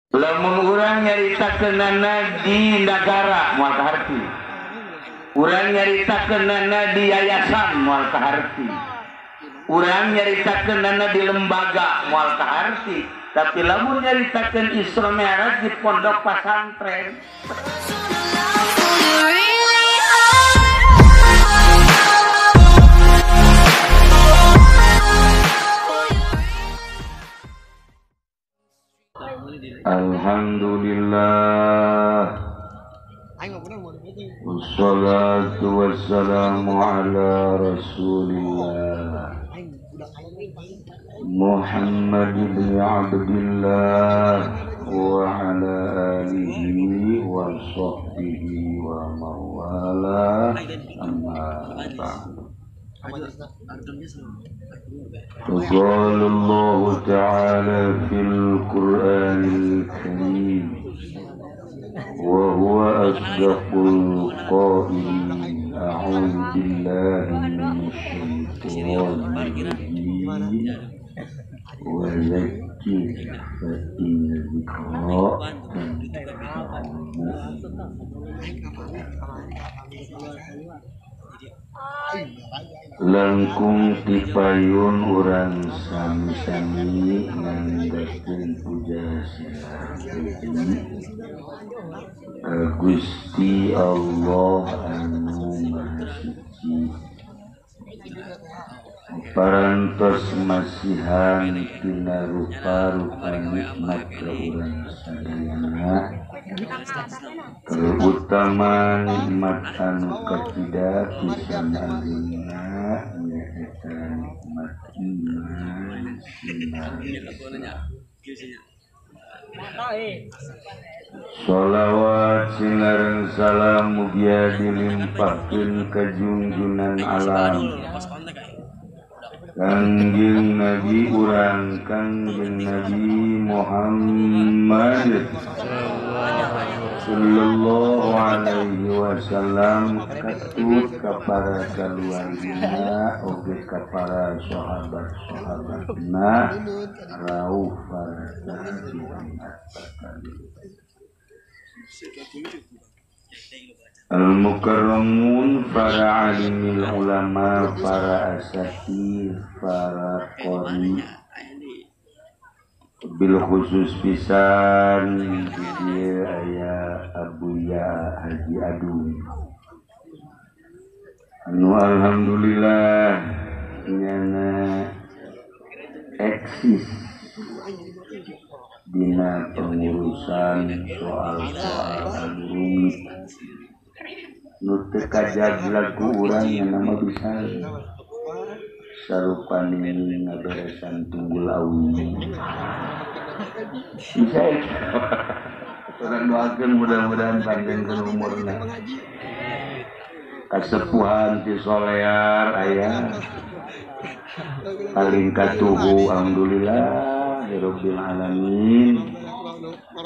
Lamun urang nyaritakeunana di nagara moal kaharti. Urang nyaritakeunana di yayasan moal kaharti. Urang nyaritakeunana di lembaga moal kaharti. Tapi lamun nyaritakeun Isra Mi'raj di pondok pasantren. Alhamdulillah, wassalatu wassalamu ala rasulillah Muhammad ibn Abdillah wa ala alihi wa sahbihi wa mawala, amma ba'du. فقال الله تعالى في القرآن الكريم وهو أصدق القائلين أعوذ بالله من الشيطان الرجيم وذكر فإن الذكرى تنفع المؤمنين. Langkung tipayun urang sami-sami ngandhapkeun puja sila ka Gusti Allah anu Maha Suci. Parantos masihan tina rupa-rupa nikmat ka urang sadayana, terutama nikmat anu kacida pisan ageungna nyaeta nikmat iman sinar. Sholawat sinareng salam mugia dilimpahkeun ka junjunan alam Kangjeng Nabi urang Kangjeng Nabi Muhammad sallallahu alaihi wasallam katut ka para kaluargana oge ka para sahabat-sahabatna rauh para tabi'in. Al-mukarramun, para alimil ulama, para asatidz, para qori, bil khusus pisan di dieu aya Abuya Haji Adung anu alhamdulillah nyana eksis dina pengurusan soal-soal anu rumit nu teu kajaglag ku urang nya bisa sarupani ngaberesan tunggul awi bisa. Urang doakeun mudah-mudahan panjangkeun umurna, kasepuhan ti solear aya paling katuhu, alhamdulillah rabbil alamin.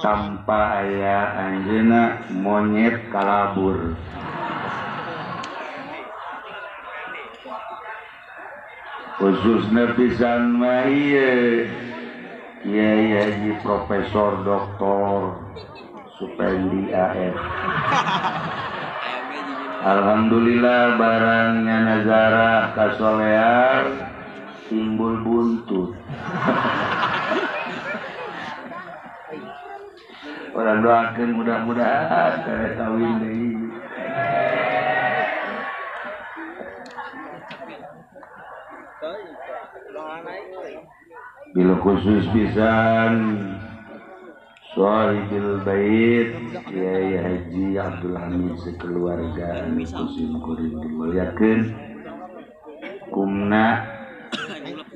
Tanpa aya anjeunna monyet kalabur. Khususna pisan mah ieu Kiai Haji Profesor Doktor Supendi AF. Alhamdulillah barangnya nazarah kasolear timbul buntut. Orang doakan mudah-mudahan kare kawin deui. Bil khusus pisan Sohibil Bait Kiai Haji Abdul Hamid sekeluarga anu kusim kuring dimuliakeun, kumna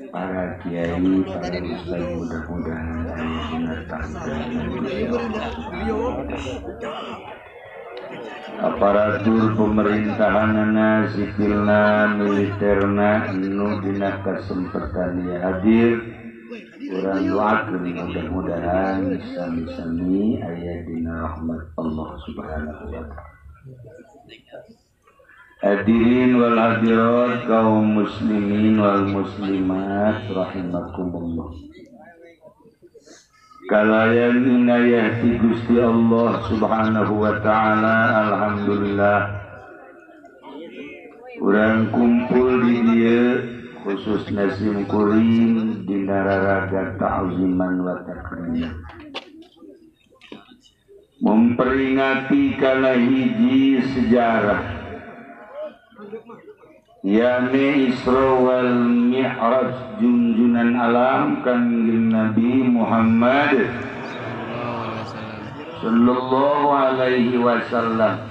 para kiai, para ustaz, mudah-mudahan aya dina aparatur pemerintahanana, sipilna, militerna nu dina kasempatan ieu hadir. Urang doakeun mudah-mudahan sami-sami aya dina rahmat Allah Subhanahu wa ta'ala. Hadirin wal hadirat kaum muslimin wal muslimat rahimakumullah. Kalayan inayah ti Gusti Allah Subhanahu wa taala, alhamdulillah. Urang kumpul di dieu khususna sim kuring dina raraga ta'ziman wa takrim. Memperingati kana hiji sejarah yane Isra wal Mi'raj junjunan alam Kangjeng Nabi Muhammad sallallahu alaihi wasallam.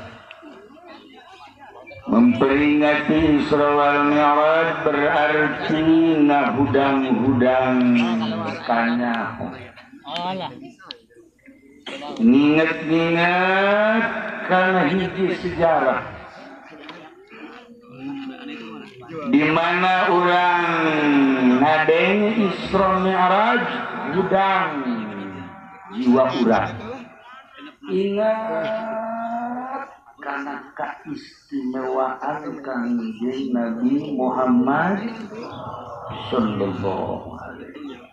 Memperingati Isra wal Mi'raj berarti ngahudang-hudang kanyaho, nginget-nginget kana hiji sejarah di mana urang ngadeng Isra Mi'raj hudang jiwa urang ingat karena keistimewaan Kangjeng Nabi Muhammad sallallahu alaihi wasallam.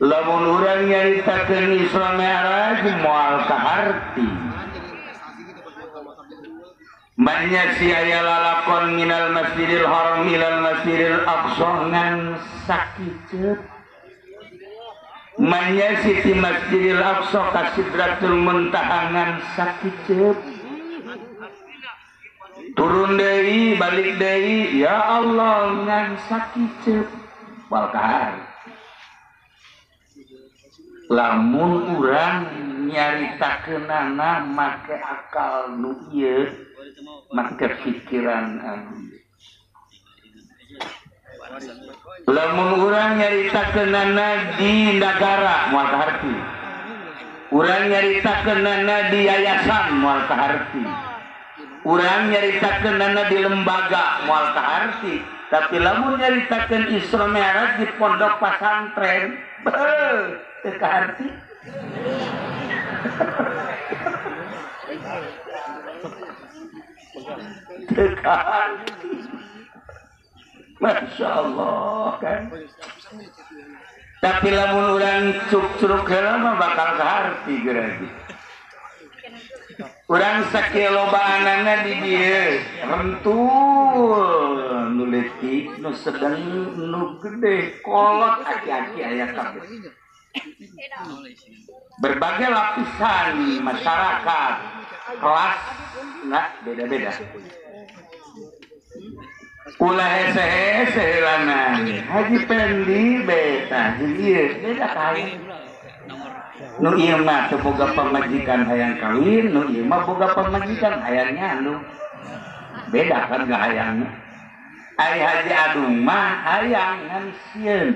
Lamun urang nyaritakeun Isra Mi'raj moal kaharti. Banyak si aya lalakon minal Masjidil Haram ilal Masjidil Aqsa ngan sakiceut. Manya si Masjidil Aqsa ka Sidratul Muntaha ngan sakiceut. Turun deui balik deui ya Allah ngan sakiceut. Wal kahar. Lamun urang nyaritakeunana make akal nu ieu, make pikiran anu. Lamun urang nyaritakeunana di nagara moal kaharti. Urang nyaritakeunana di yayasan moal kaharti. Urang nyaritakeunana di lembaga moal kaharti. Tapi lamun nyaritakeun Isra Mi'raj di pondok pasantren, beuh, teu kaharti. Teu kaharti. Masya Allah kan. Tapi lamun urang cuk-curuk heula mah bakal kaharti geura. Urang sakieu lobaanana di dieu, rentul nu leutik, nu sedeng, nu gede, kolot aki-aki aya kabeh. Berbagai lapisan masyarakat, kelas nah beda-beda. Ulah hese-hese heulana. Haji Pendi beta jeung ieu beda kawin. Nu ieu mah teu boga pamajikan hayang kawin, nu ieu mah boga pamajikan hayang nyandu. Beda kan gahayangna. Ari Haji Adung mah hayang ngan sieun.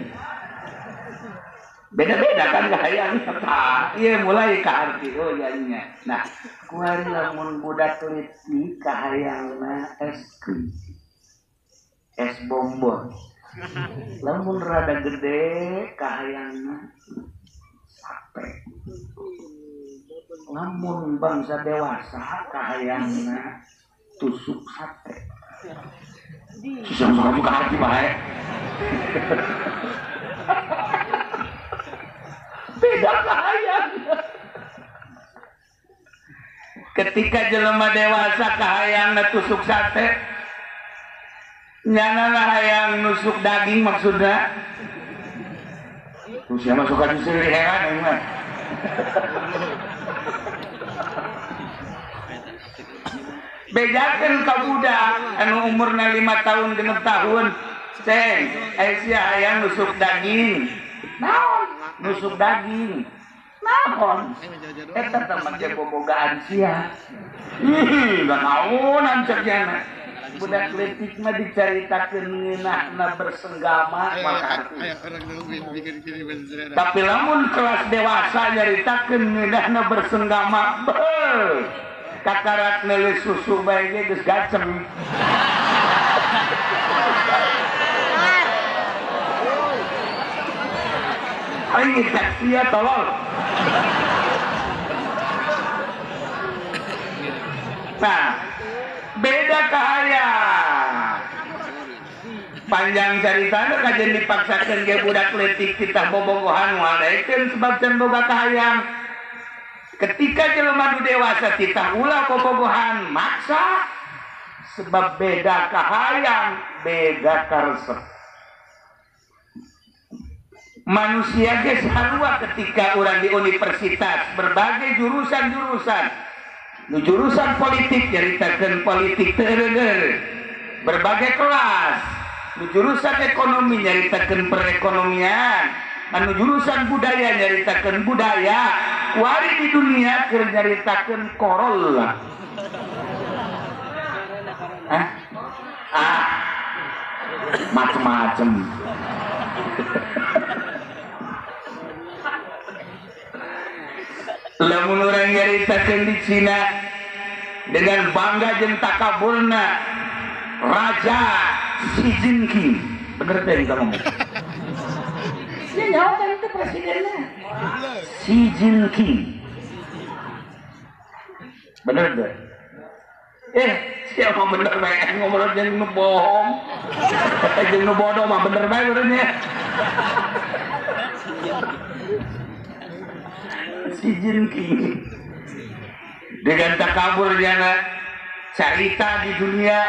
Beda-beda kan gahayangna. Tah, ieu mulai kaharti oh jadinya. Nah, kuari lamun budak leutik kahayangna es krim. Es bonbon. Lamun rada gede kahayangna sate. Lamun bangsa dewasa kahayangna tusuk sate. Susah buka hati bae. Beda kahayang. Ketika jelema dewasa kahayangna tusuk sate, nyana lah hayang nusuk daging maksudnya. Terus siapa suka disuruh heran ini mah. Bejakeun ka budak anu umurna 5 tahun 6 tahun, ceng, sia hayang nusuk daging. Naon? Nusuk daging. Naon? Eta teh mah bobogaan sia. Ih, naonan cek nya. Budak leutik mah dicaritakeun ngeunahna bersenggama maka. Tapi lamun kelas dewasa nyaritakeun ngeunahna bersenggama, beuh, kakarak neuleus susu bae ge geus gaceng. Aing sia tolol. Nah, beda kahayang. Panjang caritana kajen dipaksakeun ge budak leutik titah bobogohan moal daekeun sebab can boga kahayang. Ketika jelema nu dewasa titah ulah bobogohan maksa sebab beda kahayang, beda karesep. Manusia ge sarua ketika urang di universitas berbagai jurusan-jurusan. Nu jurusan politik nyaritakeun politik teu reuneur. Berbagai kelas. Nu jurusan ekonomi nyaritakeun perekonomian, anu jurusan budaya nyaritakeun budaya, wari di dunia keur nyaritakeun Corolla. Hah? Ah. Macem-macem. Lamun urang nyaritakeun di Cina dengan bangga jeung takaburna Raja Xi Jinping, bener teh kita ngomong. Dia nyawa kan itu presidennya. Xi Jinping, bener deh. Siapa bener bae ngomong jeung nu bohong, jeung nu bodoh mah bener bae benernya. Xi Jinping dengan takaburnya carita di dunia.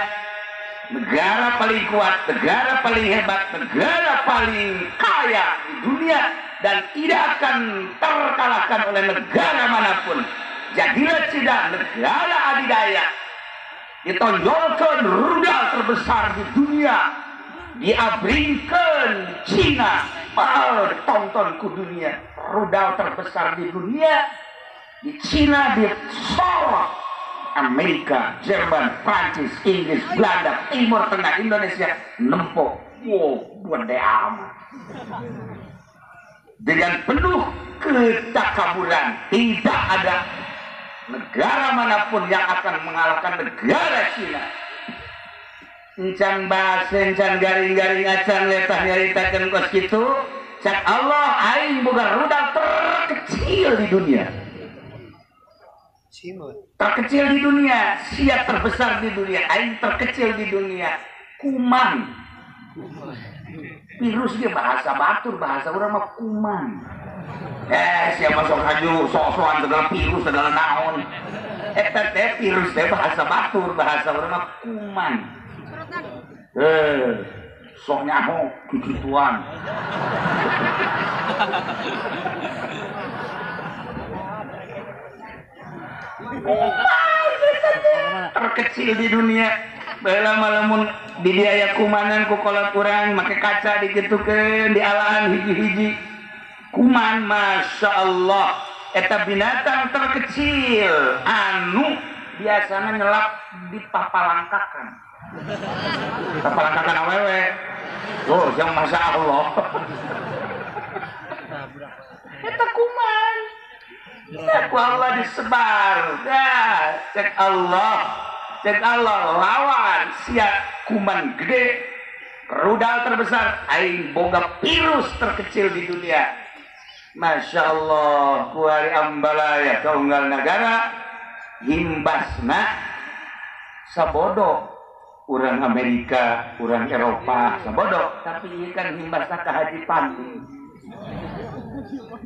Negara paling kuat, negara paling hebat, negara paling kaya di dunia dan tidak akan terkalahkan oleh negara manapun. Jadilah Cina negara adidaya. Ditonjolkan rudal terbesar di dunia. Diabringkan Cina, tonton ku dunia. Rudal terbesar di dunia di Cina disorot. Amerika, Jerman, Prancis, Inggris, Belanda, Timur Tengah, Indonesia nempok. Wow, gede amat. Dengan penuh ketakaburan, tidak ada negara manapun yang akan mengalahkan negara Cina. Encan bahasa, encan garing-garing acan letah nyaritakeun kos kitu, cak Allah aing boga rudal terkecil di dunia. Terkecil di dunia, siap terbesar di dunia, aing terkecil di dunia, kuman. Virus dia bahasa batur, bahasa urang mah kuman. Siapa sok haju sok-sokan segala virus segala naon. Eta teh virus teh bahasa batur, bahasa urang mah kuman. Sok nyaho kikituan. Terkecil di dunia. Baheula malamun di diaya kumanan ku kolot urang make kaca dikitukeun dialaan hiji-hiji kuman, masya Allah eta binatang terkecil anu biasana nyelap di papalangkakan. Papalangkakan awewe. Oh, yang masya Allah. Eta kuman. Ku Allah disebar. Dah, cek Allah lawan siap kuman gede, rudal terbesar, aing boga virus terkecil di dunia. Masya Allah, kuari ambalaya kaunggal nagara, himbasna sabodo urang Amerika, urang Eropa sabodo, tapi ieu kan himbasna ka Haji Pandi.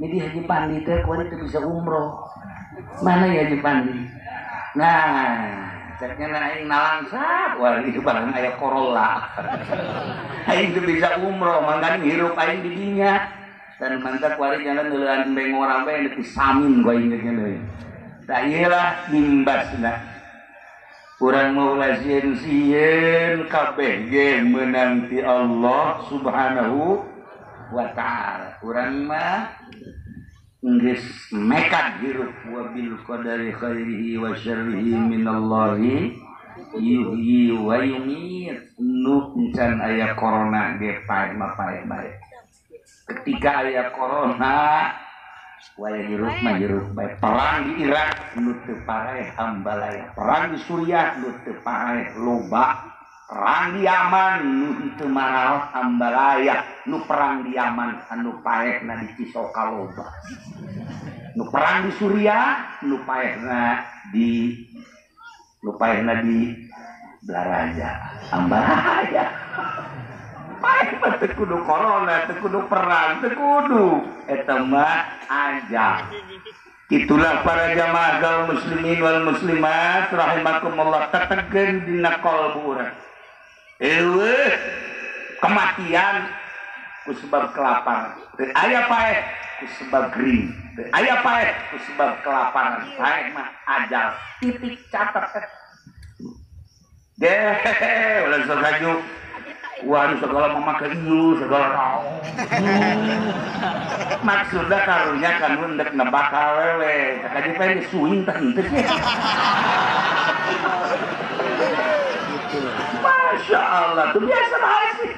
Jadi Haji Pandi teh kuari teu bisa umroh. Mana ya Haji Pandi? Nah, ceknya aing nalangsa, wah itu barang aya Corolla. Aing teu bisa umroh, mangkan hirup aing di dinya. Dan mantap kuari jalan neuleun bengorang bae nepi samin ku aing teh deui. Tah ieu lah himbasna. Urang mau sieun-sieun kabeh ge meunang ti Allah Subhanahu wa ta'ala. Urang mah geus nekat hirup wabil qadari khairihi wa syarrihi minallahi yuhyi wa yumiit. Nu encan aya corona ge paeh mah paeh bae. Ketika aya corona waya hirup mah hirup bae. Perang di Irak nu teu paeh hambalaya, perang di Suriah nu teu paeh loba, perang di Yaman nu teu maral hambalaya, nu perang di Yaman anu paehna di Cisoka loba, nu perang di Suriah nu paehna di Belaraja hambalaya. Paeh mah teu kudu corona, teu kudu perang, teu kudu. Eta mah ajal. Itulah para jamaah kaum muslimin wal muslimat rahimakumullah tetegeun dina qalbu urang. Eueuh kematian ku sebab kelaparan. Teu aya paeh ku sebab gering. Teu aya paeh ku sebab kelaparan. Paeh mah ajal. Titik catat. Deh, ulah sok haju. Wah, segala memakai ieu, segala naon. Maksudna karunya kan ndek nebak awewe. Kaji pengen suing tah henteu. Masya Allah, tuh biasa bae sih.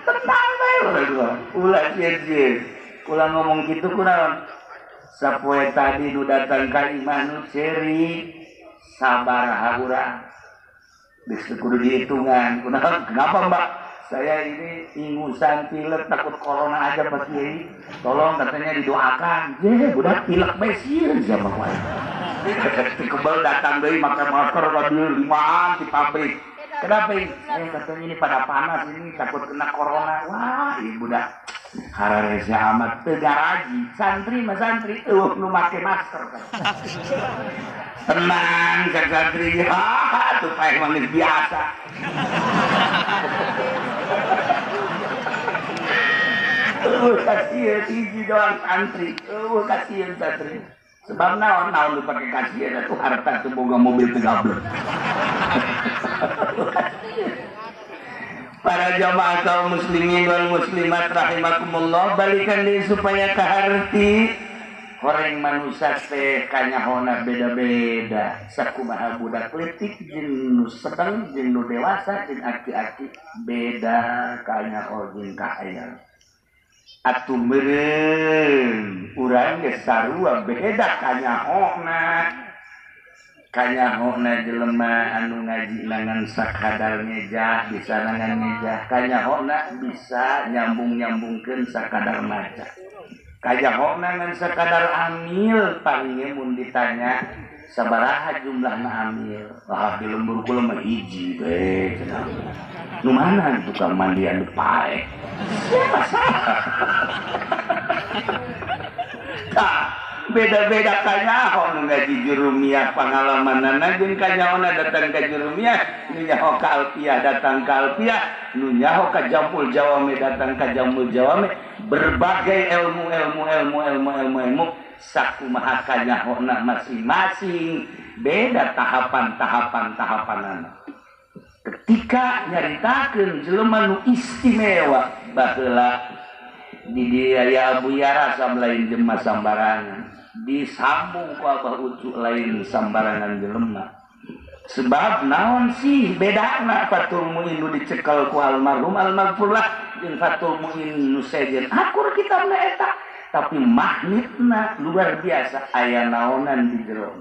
Tenang bae ulah ulah sieun. Ulah ngomong kitu kunaon? Sapoe tadi nu datang ka imah nu ceri sabaraha urang. Geus kudu dihitungan. Kunaon? Kenapa, Mbak? Saya ini ingusan pilek takut corona aja Pak Kiai. Tolong katanya didoakan. Je, budak pilek bae sieun sama wae. Kebal datang deui make masker ka dieu limaan di pabrik. Kenapa ini? Saya katanya ini pada panas ini takut kena corona. Wah, ieu budak hararese amat teu garaji. Santri mah santri eueuh nu make masker. Tenang cek santri. Ah, tuh paeh mah geus biasa. Kasihan hiji doang santri, kasihan santri. Sebab naon naon lu pakai kasihan atuh harta tuh boga mobil teu gablek. Para jamaah kaum muslimin wal muslimat rahimakumullah, balikan deui supaya kaharti. Horeng manusia teh kanyahona beda-beda. Sakumaha budak leutik jeung nu sedeng jeung nu dewasa jeung aki-aki beda kanyaho jeung kaayaan. Atuh meureun urang geus sarua beda kanyahona. Kanyahona jelema anu ngaji ngan sakadar ngejah bisa ngan ngejah. Kanyahona bisa nyambung-nyambungkeun sakadar maca. Kanyahona ngan sakadar amil paling mun ditanya sabaraha jumlahna amil. Wah di lembur kula mah hiji we cenah. Nu mana tukang mandian nu paeh. Siapa salah? Tah, beda-beda kanyaho nu ngaji jurumiyah pangalamanana jeung kanyahona datang ka jurumiyah, nu nyaho ka alfiah datang ka alfiah, nu nyaho ka jampul jawame datang ka jampul jawame, berbagai ilmu ilmu ilmu ilmu ilmu ilmu sakumaha kanyahona masing-masing, beda tahapan-tahapan tahapanana. Ketika nyaritakeun jelema nu istimewa baheula di dia ya Abu Yara lain jelema sambarangan, disambung ku Abah Ucu lain sambarangan jelema. Sebab naon sih bedana Fathul Muin nu dicekel ku almarhum almaghfurlah jeung Fathul Muin nu sejen akur kitabna eta, tapi magnetna luar biasa aya naonan di jero.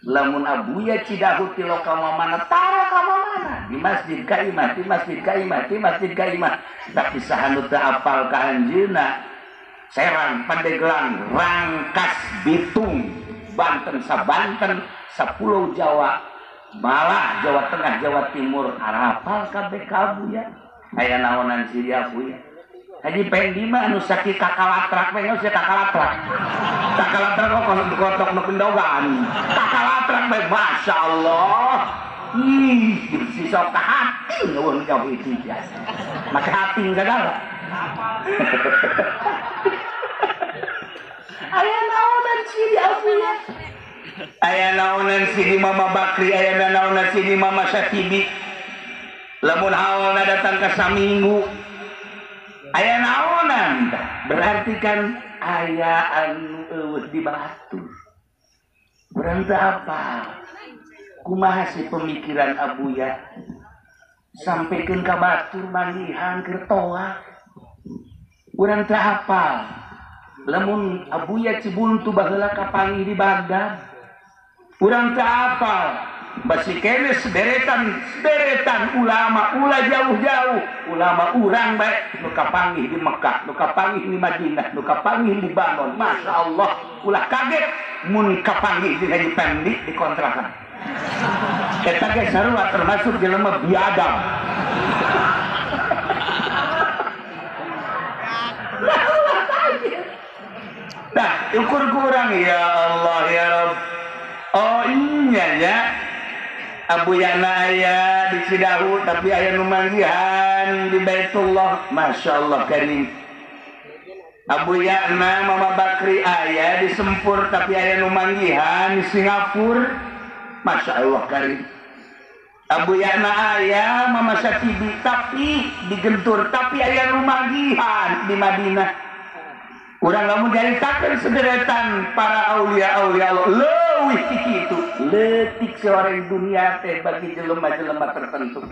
Lamun Abuya Cidahu ti loka mana tara ka mana di masjid ka imah, di masjid ka imah, di masjid ka imah, tapi saha nu teu apal ka anjeunna Serang, Pandeglang, Rangkas, Bitung, Banten, sabanten, sapulau Jawa, malah Jawa Tengah, Jawa Timur arapal kabeh ka Abuya. Aya naonan si Abuya. Haji Pendi mah anu sakit kakalatrak we geus kakalatrak. Kakalatrak kok kotok nu pendogan. Kakalatrak we masyaallah. Ih, sisok ka hati eueuh jauh itu biasa. Make hati segala. Aya naonan si Abuya. Aya naonan si Mama Bakri, aya naonan si Mama Syatibi. Lamun haolna datang ka saminggu aya naonan, berarti kan aya anu eueuh di batu. Urang teu apal. Kumaha sih pemikiran Abuya sampikeun ka batur manggihan keur toa. Urang teu apal. Lamun Abuya Cibuntu baheula kapanggih di Baghdad. Urang teu apal. Basi kene sederetan ulama ulah jauh-jauh ulama urang bae nu kapanggih di Mekah, nu kapanggih di Madinah, nu kapanggih di Bandung. Masya Allah, ulah kaget mun kapanggih di Haji Pendi dikontrakan. Eta ge sarua termasuk jelema biadab. Tah ukur kurang ya Allah ya Rabb. Oh iya ya. Abu Yana aya di Cidahu tapi aya nu manggihan di Baitullah. Masya Allah karim. Abu Yana Mama Bakri aya di Sempur tapi aya nu manggihan di Singapura. Masya Allah karim. Abu Yana aya Mama Satibi tapi digentur tapi aya nu manggihan di Madinah. Urang lamun nyaritakeun sederetan para aulia-aulia Allah leuwih ti kitu, leutik seorang dunia teh bagi jelema-jelema tertentu.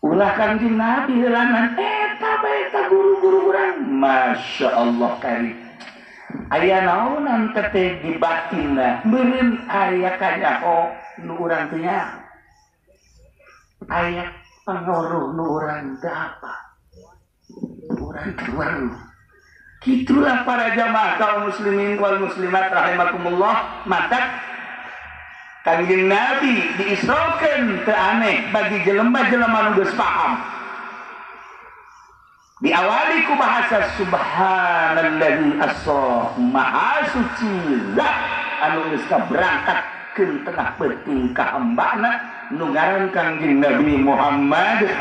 Ulah Kangjeng Nabi heulanan eta bae eta guru-guru urang. Masya Allah karim. Aya naonan teh di batinna, meureun aya kanyaho nu urang teu nyaho. Aya pangaruh nu urang teu apa. Urang teu weruh. Gitulah para jamaah kaum muslimin wal muslimat rahimakumullah. Matak Kangjeng Nabi diisrokeun teu aneh bagi jelema-jelema nu geus paham. Diawali ku bahasa subhanalladzi asra, maha suci zat anu geus kaberangkatkeun tengah peuting ka hambana nu ngaran Kangjeng Nabi Muhammad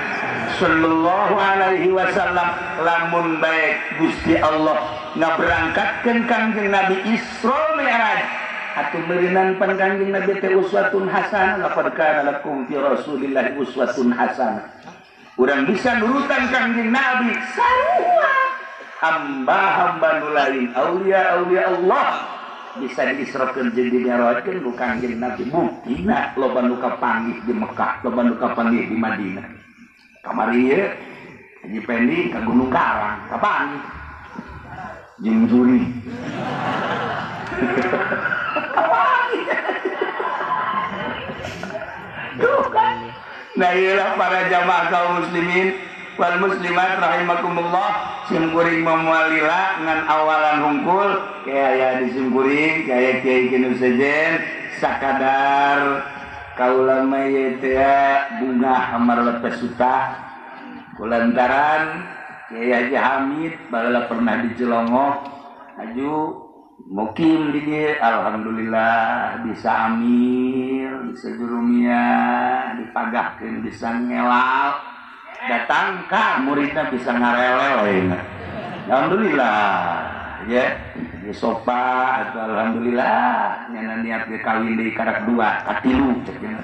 sallallahu alaihi wasallam. Lamun baik Gusti Allah ngaberangkatkeun Kangjeng Nabi Isra Mi'raj atuh meureunan pan Kangjeng Nabi teh uswatun hasanah, laqad kana lakum fi rasulillahi uswatun hasanah. Urang bisa nurutan Kangjeng Nabi sarua hamba-hamba nu lain aulia-aulia Allah bisa diisrokeun jeung dimi'rajkeun ku Kangjeng Nabi. Buktina loba nu kapanggih di Mekah, loba nu kapanggih di Madinah. Kamari ieu Haji Pendi ka Gunung Karang kapanggih jeung juri. Kapanggih. Tuh kan. Nah iyalah para jamaah kaum muslimin wal muslimat rahimakumullah. Simkuring memualila ngan awalan hungkul kaya di simkuring kaya kiai kinu sejen sakadar kaula mah ieu teh bunga amar lepes suta kulantaran Kiai Haji Hamid baheula pernah di Cilongok aju mukim di dieu alhamdulillah bisa amir bisa jurumiyah dipagahkeun bisa ngelal datang ka muridna bisa ngarelel ayeuna. Alhamdulillah ya di sopa atau alhamdulillah nyana niat ge kawin deui karak dua katilu cek nya.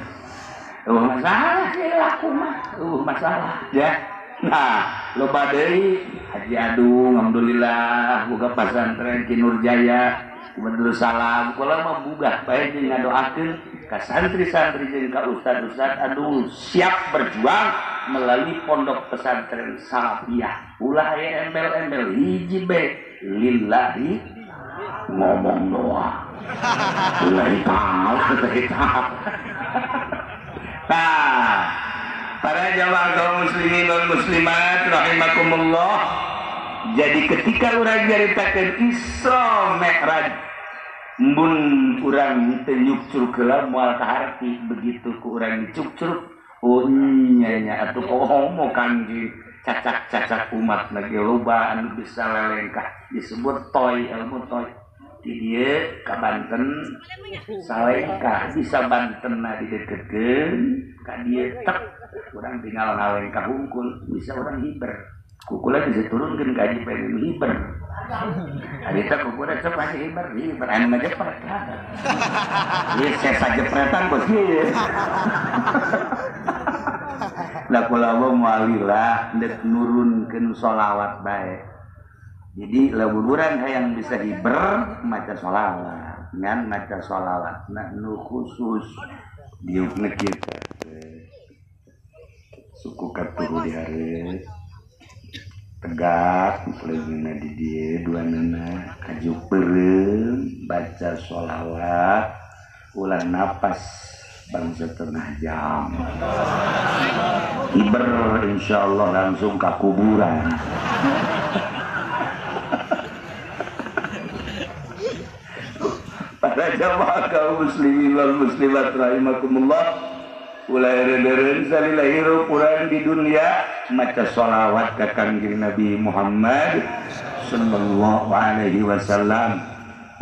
Eueuh masalah ye laku mah eueuh masalah ya. Nah loba deui Haji Adung alhamdulillah boga pasantren Ki Nurjaya Gubernur Salam kula mah bugah bae jeung ngadoakeun ka santri-santri jeung ka ustad-ustad aduh siap berjuang melalui pondok pesantren Salafiyah. Ulah aya embel-embel hiji be lillahi ngomong doang. Lillahi ta'ala, lillahi ta'ala. Nah, para jamaah kaum muslimin wal muslimat rahimakumullah. Jadi ketika urang nyaritakeun Isra Mi'raj mun urang teu nyukcruk heula moal kaharti, begitu ku urang dicukcruk oh nya nya atuh komo kanji cacak-cacak umat lagi loba anu bisa lelengkah disebut toy ilmu toy di dieu ka Banten salengkah bisa Bantenna dideketkeun ka dieu tek urang tinggal ngalengkah hungkul bisa urang hiber kukula bisa turunkeun ka haji pengen hiber harita kukula sok haji hiber hiber anu mah jepret ieu sesa jepretan bos ieu. Lah kula mah moalila ndek nurunkeun sholawat bae. Jadi lamun urang hayang bisa hiber maca sholawat ngan maca sholawat nah nu khusus diukna kieu suku katuhu di hareup tegak leungeunna di dieu duanana kaju peureum baca sholawat ulah napas bang setengah jam hiber insyaallah langsung ke kuburan. Para jamaah kaum muslimin wal muslimat rahimakumullah, ulah eureun salila hirup urang di dunia maca sholawat ka Kangjeng Nabi Muhammad sallallahu alaihi wasallam.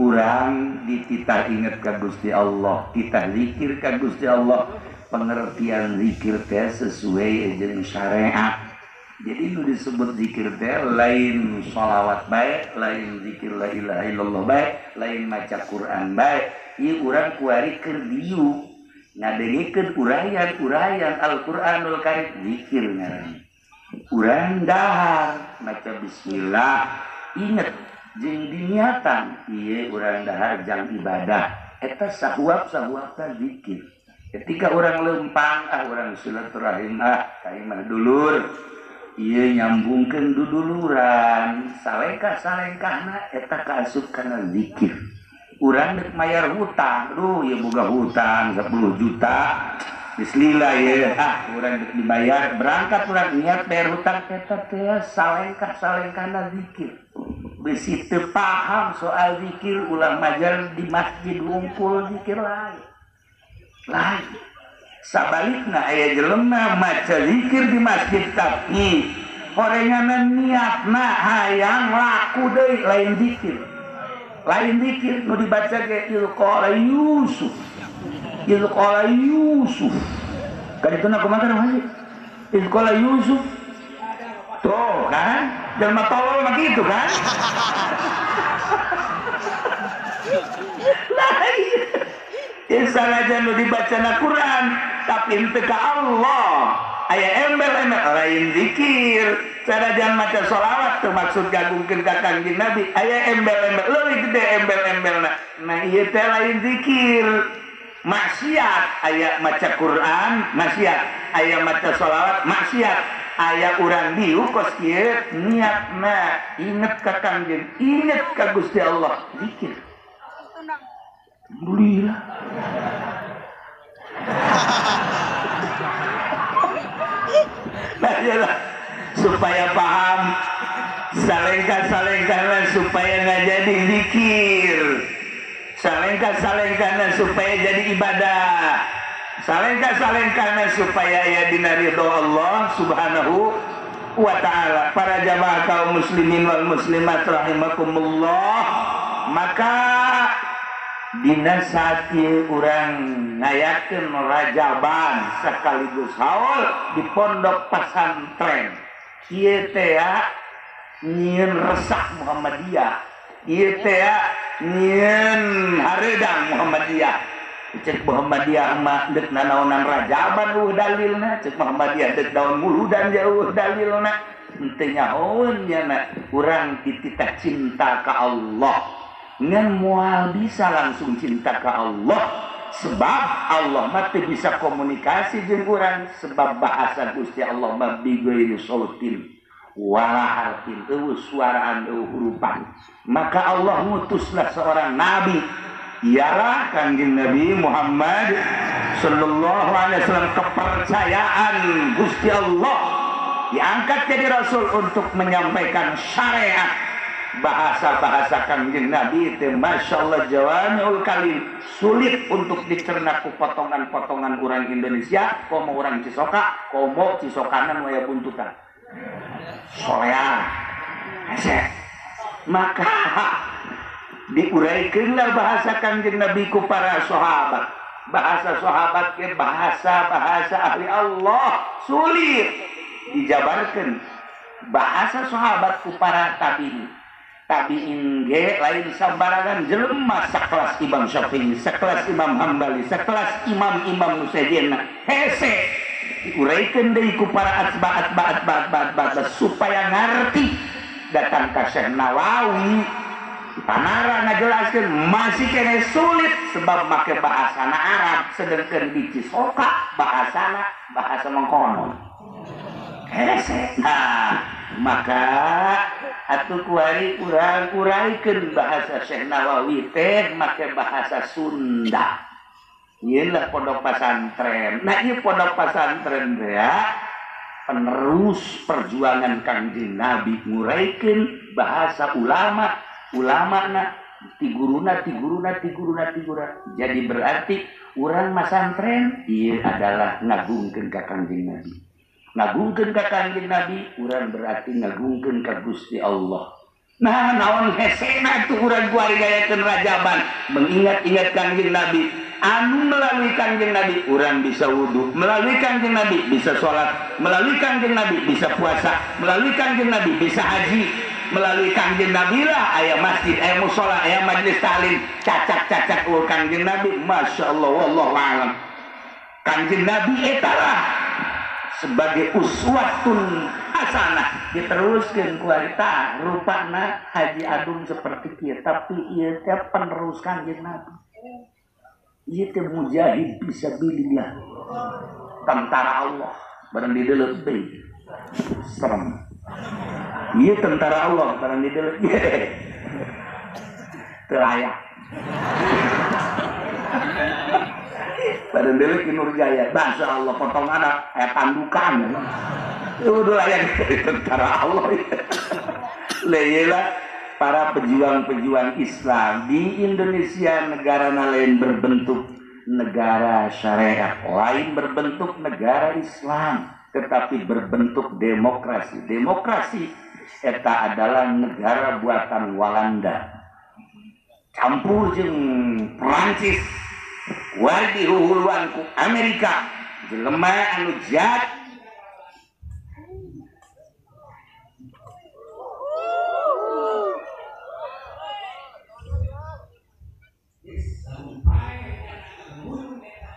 Urang dititah inget ka Gusti Allah, titah zikir ka Gusti Allah. Pengertian zikir teh sesuai jeung syariat. Jadi nu disebut zikir teh lain sholawat bae, lain zikir la ilaha illallah bae, lain maca Quran bae. Ieu urang kuari keur diuk ngadengekeun uraian-uraian Al-Qur'anul Karim, zikir ngaranna. Urang dahar maca bismillah, inget jeung diniatan ieu urang dahar jang ibadah. Eta sahuap-sahuapna zikir. Ketika orang lempang, ah orang silaturahim, ah kaimah dulur, ieu nyambungkeun duduluran, salengkah-salengkahna eta kaasup kana zikir. Urang deuk mayar hutang, duh ieu boga hutang 10 juta, geus lila ieu, ah urang deuk dibayar, berangkat urang niat bayar hutang, eta teh salengkah-salengkahna zikir. Bisi teu paham soal zikir, ulah majar di masjid wungkul zikir lain. Lain sabalikna aya jelema maca zikir di masjid tapi horenganna niatna hayang laku deui, lain zikir. Lain zikir nu dibaca ge ilqala Yusuf. Ilqala Yusuf. Kadituna kumaha teh haji? Ilqala Yusuf. Tuh kan? Jelema tolol mah kitu kan? Lain. Sanajan nu dibacana Quran tapi henteu ka Allah, aya embel-embel lain zikir. Sanajan maca sholawat teu maksud gagungkeun ka Kangjeng Nabi, aya embel-embel leuwih gede embel-embelna. Nah ieu teh lain zikir. Maksiat aya maca Quran, maksiat aya maca sholawat, maksiat aya urang diuk kos kieu niatna inget ka Kangjeng, inget ka Gusti Allah, zikir. Alhamdulillah. Nah, yalah, supaya paham salengkah-salengkahna supaya nggak jadi zikir, salengkah-salengkahna supaya jadi ibadah, salengkah-salengkahna supaya ya dina ridho Allah Subhanahu wa ta'ala. Para jamaah kaum muslimin wal muslimat rahimakumullah, maka dina saat ieu urang ngayakeun rajaban sekaligus haul di pondok pesantren. Ieu teh nyieun resah Muhammadiyah, ieu teh nyieun hareudang Muhammadiyah. Cek Muhammadiyah mah deuk nanaonan rajaban eueuh dalilna, cek Muhammadiyah deuk daun muludan jauh dalilna. Henteu nyahoeun nya urang dititah cinta ka Allah. Ngan moal bisa langsung cinta ke Allah, sebab Allah mah teu bisa komunikasi jeung urang, sebab bahasa Gusti Allah mah bighairi sautin wala harfin, eueuh suaraan eueuh hurupan. Maka Allah ngutuslah seorang nabi, ialah Kangjeng Nabi Muhammad sallallahu alaihi wasallam, kepercayaan Gusti Allah diangkat jadi rasul untuk menyampaikan syariat. Bahasa-bahasa Kangjeng Nabi itu Masya Allah jawami'ul kalim, sulit untuk dicerna ku potongan-potongan orang Indonesia, komo orang Cisoka, komo Cisokanan waya buntutan solea hese. Maka diuraikanlah bahasa Kangjeng Nabi ku para sahabat. Bahasa sahabat ke bahasa-bahasa ahli Allah sulit dijabarkan. Bahasa sahabat ku para tabi'in. Tabi'in ge lain sambarangan jelema sakelas Imam Syafi'i, sakelas Imam Hambali, sakelas imam-imam nu sejenna. Hese diuraikeun deui ku para atba atba atba atba atba supaya ngarti. Datang ka Syekh Nawawi panara ngajelaskeun masih kene sulit sebab make bahasana Arab, sedengkeun di Cisoka bahasana bahasa mengkono. Hese. Nah, maka atuh kuari urang uraikeun bahasa Syekh Nawawi teh make bahasa Sunda. Ieu lah pondok pesantren. Nah, ieu pondok pesantren teh penerus perjuangan Kangjeng Nabi nguraikeun bahasa ulama, ulamana tiguruna tiguruna tiguruna tiguruna. Jadi berarti urang masantren ieu adalah ngagungkeun ka Kangjeng Nabi. Ngagungkeun ka Kangjeng Nabi, urang berarti ngagungkeun ka Gusti Allah. Nah naon hesena tuh urang kuari gayakeun rajaban mengingat-ingat Kangjeng Nabi anu melalui Kangjeng Nabi urang bisa wudu, melalui Kangjeng Nabi bisa sholat, melalui Kangjeng Nabi bisa puasa, melalui Kangjeng Nabi bisa haji, melalui Kangjeng Nabi lah aya masjid, aya musola, aya majelis taklim, cacak-cacak ul Kangjeng Nabi. Masya Allah, wallahu a'lam. Kangjeng Nabi eta lah sebagai uswatun hasanah diteruskan kuarita rupana Haji Adung seperti kieu, tapi ieu teh penerus Kangjeng Nabi. Ieu teh mujahid fisabilillah, tentara Allah barang didelep deui serem. Ieu tentara Allah barang didelep teu layak. Barang didelep Nur Jaya, Masya Allah potongan aya tandukan. Udah layak dari tentara Allah. Lah para pejuang-pejuang Islam di Indonesia, negara lain berbentuk negara syariat, lain berbentuk negara Islam, tetapi berbentuk demokrasi. Demokrasi eta adalah negara buatan Walanda, campur jeung Perancis, wardi huhuluan ku Amerika, jelema anu jahat.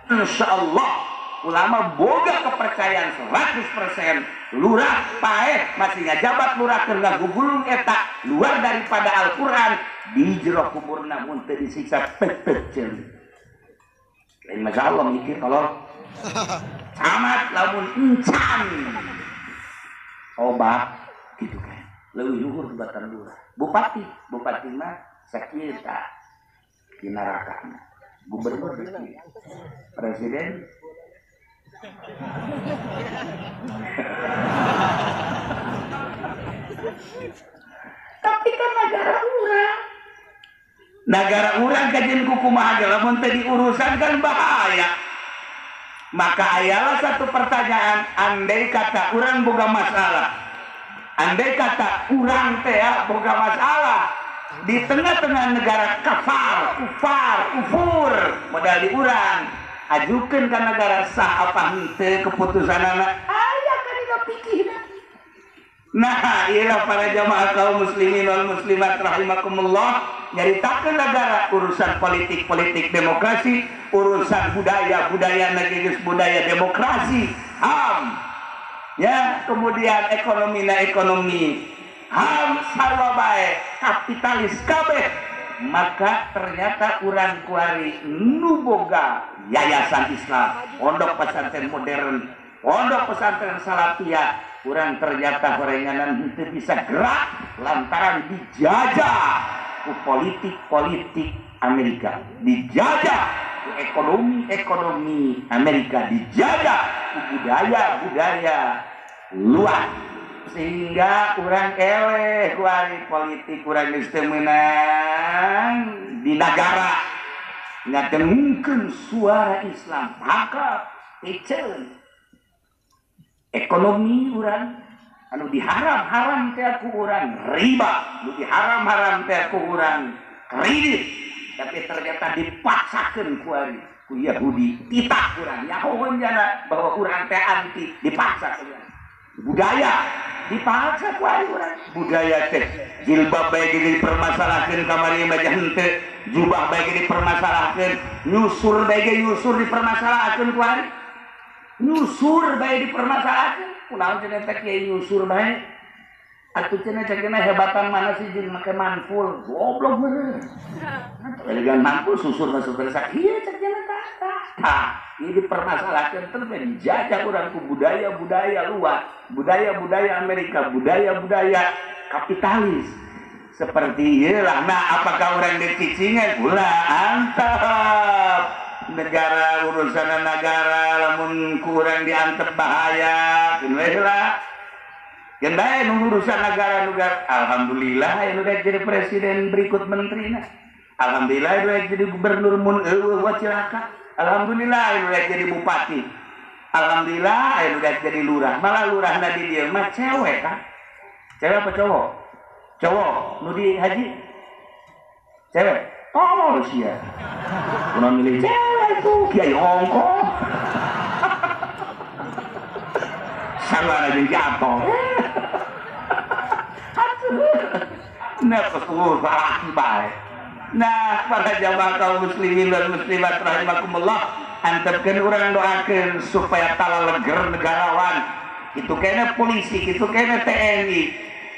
Insya Allah ulama boga kepercayaan 100% lurah paeh masih ngajabat lurah keur ngagugulung eta luar daripada Al-Qur'an di jero kuburna mun teu disiksa pet-pet ceuli. Lain masalah mikir kalau camat lamun encan obat gitu kan leuwih luhur tibatan lurah. Bupati, bupati mah sakieu tah di neraka. Gubernur, presiden, tapi kan negara urang kajian kukumaha ge lamun teu diurusan kan bahaya. Maka ayalah satu pertanyaan, andai kata urang boga masalah, andai kata urang teh boga masalah di tengah-tengah negara kafar, kufar, kufur, modal diurang, ajukan ke negara sah apa henteu keputusanana, aya kan dina pikirna. Nah, iyalah para jamaah kaum muslimin wal muslimat rahimakumullah, nyaritakeun negara urusan politik-politik demokrasi, urusan budaya-budaya negeri budaya demokrasi, HAM. Ya, kemudian ekonomi na ekonomi HAM sarwa bae, kapitalis kabeh. Maka ternyata urang kuari nu boga yayasan Islam, pondok pesantren modern, pondok pesantren salafiyah, urang ternyata horenganan henteu bisa gerak lantaran dijajah ku politik-politik Amerika, dijajah ku ekonomi-ekonomi Amerika, dijajah ku budaya-budaya luar. Sehingga urang eleh kuari politik urang geus teu meunang di nagara ngadengkeun suara Islam tangkap piceun ekonomi urang anu diharam-haram teh ku urang riba, nu diharam-haram teh ku urang kredit, tapi ternyata dipaksakeun kuari ku Yahudi titah urang nyahoeun jana bahwa urang teh anti, dipaksa ku urang. Budaya dipaksa ku urang, budaya teh jilbab bae ge dipermasalahkeun kamari mah henteu, jubah bae ge dipermasalahkeun, nyusur bae ge nyusur dipermasalahkeun ku ari, nyusur bae dipermasalahkeun. Kunaon cenah teh kiai nyusur bae atuh cenah cenah hebatan mana sih jeung make manful, goblok bener. Elegan manful susur masuk ke sakieu cek cenah tah. Tah, ini dipermasalahkan terus dijajah urang ku budaya-budaya luar, budaya-budaya Amerika, budaya-budaya kapitalis. Seperti iyalah. Nah, apakah orang dicicingan? Ulah antep. Negara urusan negara lamun kurang diantep bahaya, keun we heula. Keun bae nu urusan negara-negara. Alhamdulillah anu rek jadi presiden berikut menterina. Alhamdulillah anu rek jadi gubernur mun eueuh wa cilaka. Alhamdulillah anu rek jadi bupati. Alhamdulillah anu rek jadi lurah. Malah lurahna di dieu mah cewek kan. Cewek apa cowok? Cowok nu di haji cewek tolol sia. Kunaon milih cewek tuh kiai ongkoh. Salah jeung jatuh. Nah, salaki bae. Nah, para jamaah kaum muslimin dan muslimat rahimakumullah, antepkeun urang doakeun supaya talaleger negarawan. Itu kena polisi, itu kena TNI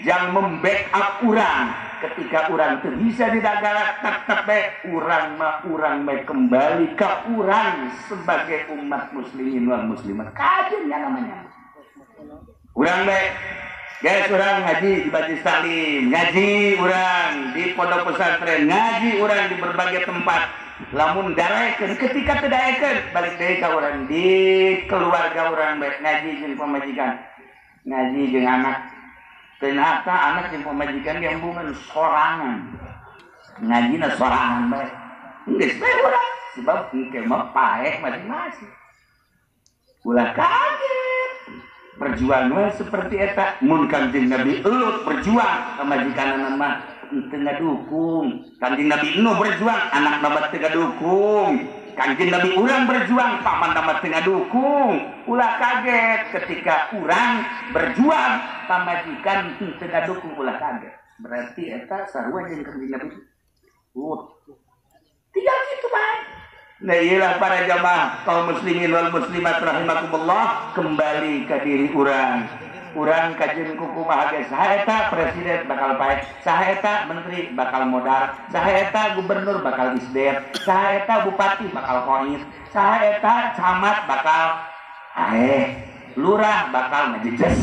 yang membackup urang ketika urang teu bisa di negara tetep bae urang mah urang bae kembali ke urang sebagai umat muslimin wal muslimat. Kajeun ya namanya. Urang bae guys, urang ngaji di Majelis Taklim, ngaji urang di pondok pesantren, ngaji urang di berbagai tempat. Lamun darekeun ketika teu daekeun balik deui ka urang di keluarga urang bae ngaji jeung pamajikan, ngaji jeung anak. Ternyata anak jeung pamajikan ge embungan sorangan. Ngajina sorangan bae. Geus bae urang sebab engke mah paeh masing-masing. Ulah kaget. Berjuang we seperti eta mun Kanjeng Nabi Lut berjuang pamajikanna mah teu ngadukung. Kanjeng Nabi Nuh berjuang anakna mah teu ngadukung. Kanjeng Nabi urang berjuang pamanna mah teu ngadukung. Ulah kaget ketika urang berjuang pamajikan teu ngadukung, ulah kaget. Berarti eta sarua jeung Kanjeng Nabi Lut. Tidak kitu bae. Nah, iyalah para jamaah kaum muslimin wal muslimat rahimakumullah, kembali ke diri urang. Urang kajeun kumaha ge saha eta presiden bakal paeh, saha eta menteri bakal modar, saha eta gubernur bakal isder, saha eta bupati bakal koit, saha eta camat bakal aeh, lurah bakal ngajejes,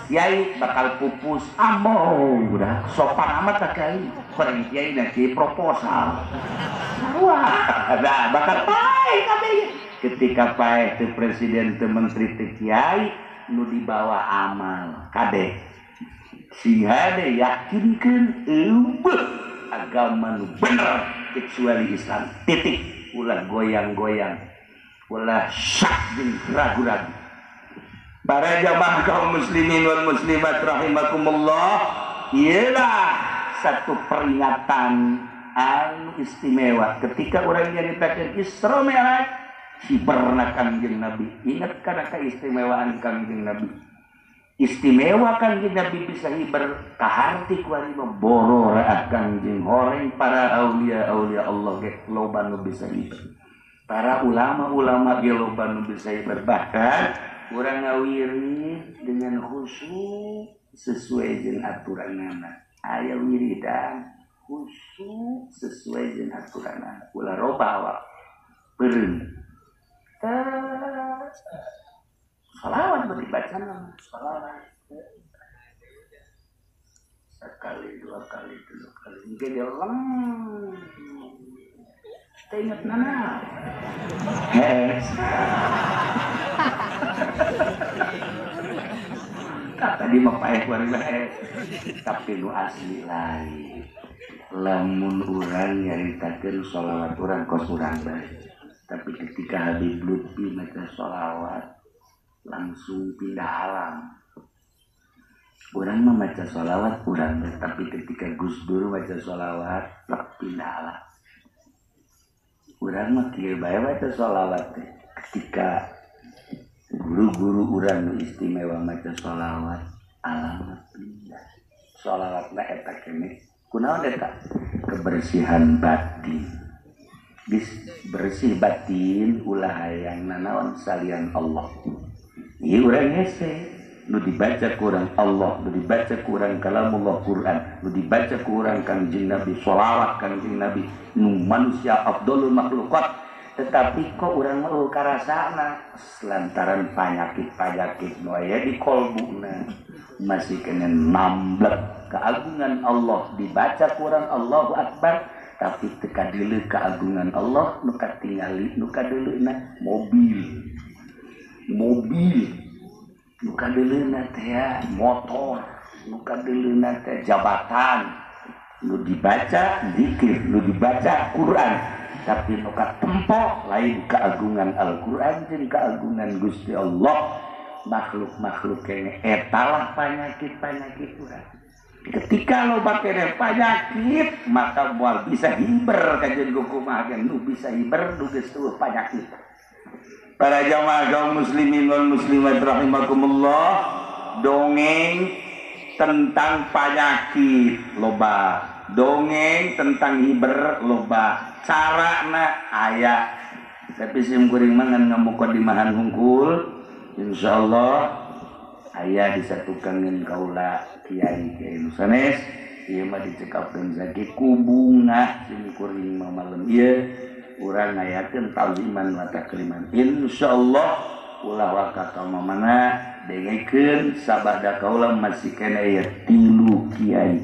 kiai bakal pupus. Ambo udah sopan amat tak kiai, orang kiai nanti proposal. Wah, nah, bakal paeh kabeh. Ketika paeh teu presiden teu menteri teu kiai nu dibawa amal kabeh. Sing hade yakinkeun eueuh agama nu bener kecuali Islam. Titik. Ulah goyang-goyang, ulah syak jeung ragu-ragu. Para jamaah kaum muslimin wal muslimat rahimakumullah, ialah satu peringatan anu istimewa ketika orang nyaritakeun Isra Mi'raj hiberna Kangjeng Nabi. Ingat kana keistimewaan Kangjeng Nabi. Istimewa Kangjeng Nabi bisa hiber kaharti ku ari mah borora Kangjeng horeng para aulia-aulia Allah ge loba nu bisa hiber. Para ulama-ulama ge loba nu bisa hiber. Bahkan urang ngawirid dengan khusyuk sesuai jeung aturanana. Aya wiridan khusyuk sesuai jeung aturanana. Ulah roba awak beureum. Sholawat bacana sholawat sekali, dua kali, tiga kali, mungkin dia lem. Kita ingat nana. Tadi mah paeh bae, tapi nu asli lain. Lamun urang nyaritakeun sholawat urang kos urang bae. Tapi ketika Habib Lutfi maca sholawat langsung pindah alam. Urang mah maca sholawat urang, tapi ketika Gus Dur maca sholawat pindah alam. Urang mah kieu bae maca sholawat teh. Ketika guru-guru urang nu istimewa maca sholawat, alam pindah. Sholawatna eta keneh. Kunaon eta? Kebersihan batin. Geus bersih batin ulah hayang nanaon salian Allah. Ieu urang hese nu dibaca kurang Allah, nu dibaca kurang kalamullah Quran, nu dibaca kurang Kangjeng Nabi, sholawat Kangjeng Nabi, nu manusia afdolul makhlukat. Tetapi kok urang mah eueuh karasana lantaran panyakit-panyakit nu aya di kolbuna masih kena namblek keagungan Allah, dibaca kurang Allahu Akbar tapi teu kadeuleu keagungan Allah, nu katingali nu kadeuleuna mobil. Mobil nu kadeuleuna teh motor, nu kadeuleuna teh jabatan, nu dibaca zikir, nu dibaca Quran, tapi nu katempo lain keagungan Al-Quran jeung keagungan Gusti Allah. Makhluk-makhluk kene etalah panyakit-panyakit urang. Ketika loba keneh panyakit maka moal bisa hiber kajian kumaha nu bisa hiber nu geus eueuh panyakit. Para jamaah kaum muslimin wal muslimat rahimakumullah, dongeng tentang panyakit loba, dongeng tentang hiber loba, carana aya. Tapi sim kuring mah ngan ngamukadimahan hungkul, insyaallah aya disatukan kaula kiai kiai nu sanes ieu mah dicekapkeun sakit ku bungah sim kuring mah malem ieu urang ngayakeun ta'ziman wa takriman. Insyaallah ulah waka ka mamana dengekeun sabada kaula masih keneh ieu tilu kiai.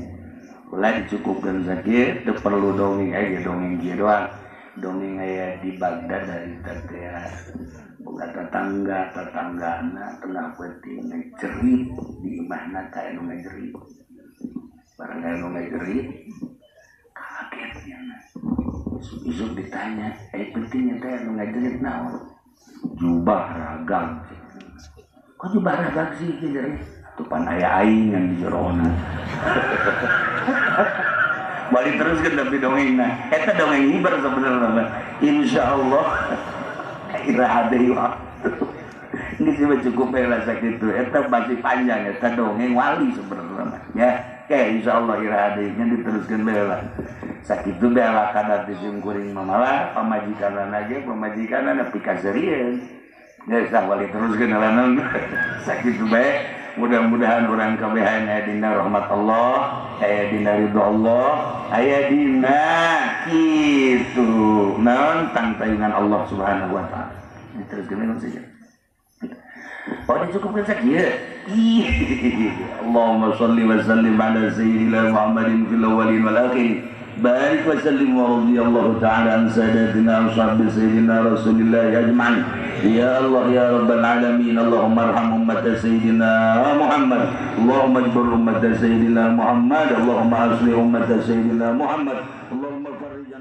Ulah dicukupkeun sakit teu perlu dongeng aya dongeng kieu doang. Dongeng aya di Baghdad dari teh boga tetangga, tetanggana tengah peuting ngejerit di imahna ka anu ngejerit. Barang anu ngejerit kaget nya. Isuk ditanya, pentingnya teh anu ngajerit naon? Jubah ragag. Kok jubah ragag sih jerit? Atuh pan aya aing ngan di jerona. Balik terus kan tapi dongengna. Eta dongeng hiber sebenarnya. Insyaallah iraha deui waktu. Geus mah cukup bae lah sakitu. Eta masih panjang eta dongeng wali sebenarnya. Ya, oke insyaallah iraha deui nya diteruskeun bae lah. Sakitu bae lah kadar disim kuring mamalah pamajikanana ge pamajikanana pikaseurieun. Geus tah wali teruskeun lah sakitu bae. Mudah-mudahan urang kabehan aya dina rahmat Allah, aya dina ridho Allah, aya dina kitu naon tangtayungan Allah Subhanahu wa taala. Diteruskeun naon saja. Oh dicukupkan sakieu. Allahumma shalli wa sallim ala sayyidina Muhammadin fil awwalin wal akhirin. Barik wa sallim wa radhiyallahu ta'ala an sadatina ashabi sayyidina Rasulillah ajma'in. Ya Allah ya Rabbal alamin, Allahumma arham ummat sayyidina Muhammad, Allahumma ijbur ummat sayyidina Muhammad, Allahumma aslih ummat sayyidina Muhammad, Allahumma farrij